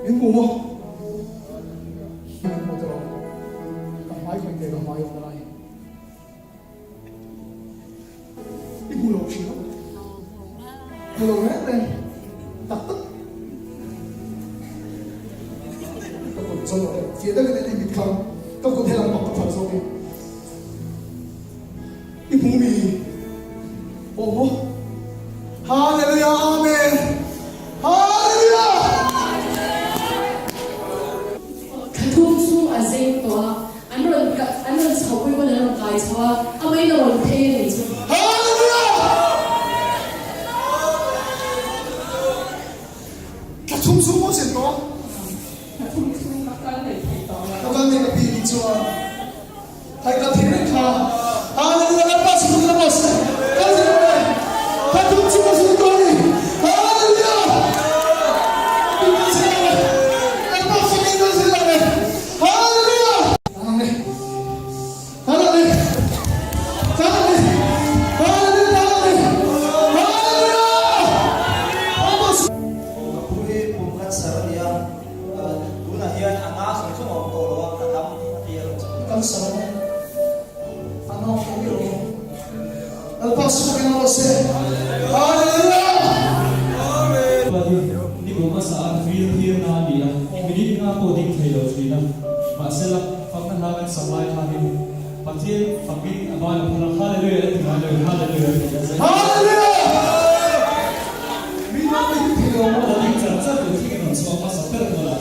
Min hmu maw? Min hmu tawh lo. Ka hmai khawih teh ka hmai awmna lai. I hmu lo thin a. Hmu lo reng reng. Tak tak. Ka kut zawn lo deuh. Fiah deuhin en i mit kha. Ka kut helam bak ka phal zawk i. I hmu mi? Aw maw? Hallelujah Amen Hallelujah. Thla thum chu a zeng tawh a, an rawn an rawn chho pui pawn an rawn kai chho a, a main a rawn phei a nih chu. Hallelujah! Thla thum chu maw zeng tawh a? Thla thum chu ka kal leh thei tawh lo. Ka kal leh ka pi nih chuan. Hai ka thing reng kha. Hallelujah Lalpa si tum rawh se. Kal zel rawh le. Ka tum chu ka zui tawh ani. Hallelujah. Ka tum kal zel rawh le. Lalpa fakin kal zel rawh le. Hallelujah. Tan le. Tan le. Tan le. Hallelujah tan le. Hallelujah. Lalpa si. Ka pu hi pum cancer a nia. Tunah hian a na zawng zawng a awm tawh lo a, ka dam a ti a lo. Cancer a awm a na awm tawh miah lo. Lalpa suak in a rawh se. Hallelujah! Chuanin ni kum hmasa a fir thir na a ni a, minute nga pawh ding thei lo thin a. Mahsela, fakna hla kan sak lai khanin Pathian fakin a ban a phar a, Hallelujah a ti ngai lo in Hallelujah a ti a. Hallelujah! Mi naupang hi thei lo maw? A ding char char tur thing in rawn chhuak hmasa ber pawh lah.